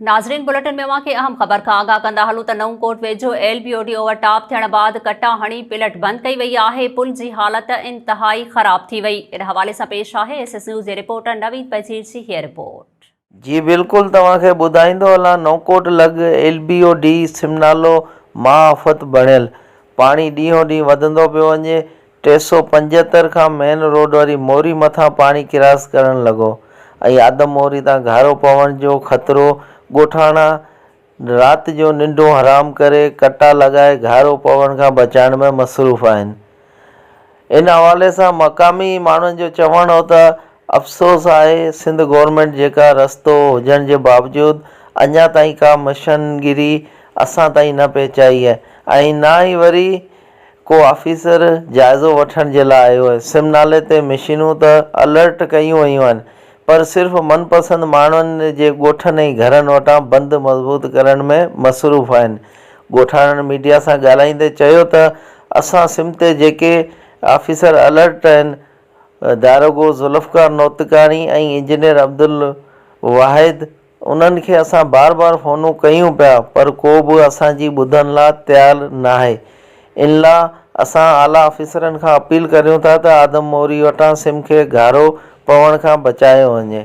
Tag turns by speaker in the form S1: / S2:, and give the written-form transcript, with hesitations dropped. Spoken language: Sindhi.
S1: ناظرين بليٽن ۾ اوهان کي اهم خبر کان آگاهه ڪندا هلون ته نئون ڪوٽ ويجهو L B O D over top ٿيڻ بعد ڪٽا هڻي پلٽ بند ڪئي وئي آهي، پل جي حالت انتهائي خراب ٿي وئي. ان حوالي سان پيش آهي ايس ايس نيوز جي رپورٽر نويد بجير جي هيء رپورٽ.
S2: جي بلڪل توهان کي ٻڌائيندو هلان نئون ڪوٽ لڳ ايل بي او ڊي سم نالو مها آفت بڻيل پاڻي ڏينهون ڏينهن وڌندو پيو وڃي 375 کان مين روڊ واري موري مٿان پاڻي ڪراس ڪرڻ لڳو ۽ آدم موري تان گهارو پوڻ جو خطرو، ڳوٺاڻا رات جو ننڊون حرام ڪري ڪٽا لڳائي گهارو پوڻ کان بچائڻ ۾ مصروف آهن. ان حوالي سان مقامي ماڻهن جو چوڻ هو ته افسوس آهي سنڌ گورنمينٽ جيڪا رستو هجڻ جي باوجود اڃا تائين ڪا مشنگري اسان تائين نه پهچائي آهي ۽ نه ئي وري ڪو آفيسر جائزو وٺڻ جي لاء آيو آهي. سم نالي تي مشينون ته الرٽ ڪيون ويون آهن پر صرف من پسند ماڻهن جي ڳوٺن ۽ گهرن وٽان بند مضبوط ڪرڻ ۾ مصروف آهن. ڳوٺاڻن ميڊيا سان ڳالهائيندي چيو ته اسان سم تي جيڪي آفيسر الرٽ آهن داروغو ذوالفقار نوتڪاڻي ۽ انجنيئر عبدالواحد انهن کي اسان بار بار فونون ڪيون پيا پر ڪو به اسان جي ٻڌڻ لا تيار ناهي ان لا اسان اعليٰ آفيسرن کان اپيل ڪريون ٿا ته آدم موري وٽان سم کي گهارو پوڻ کان بچايو وڃي.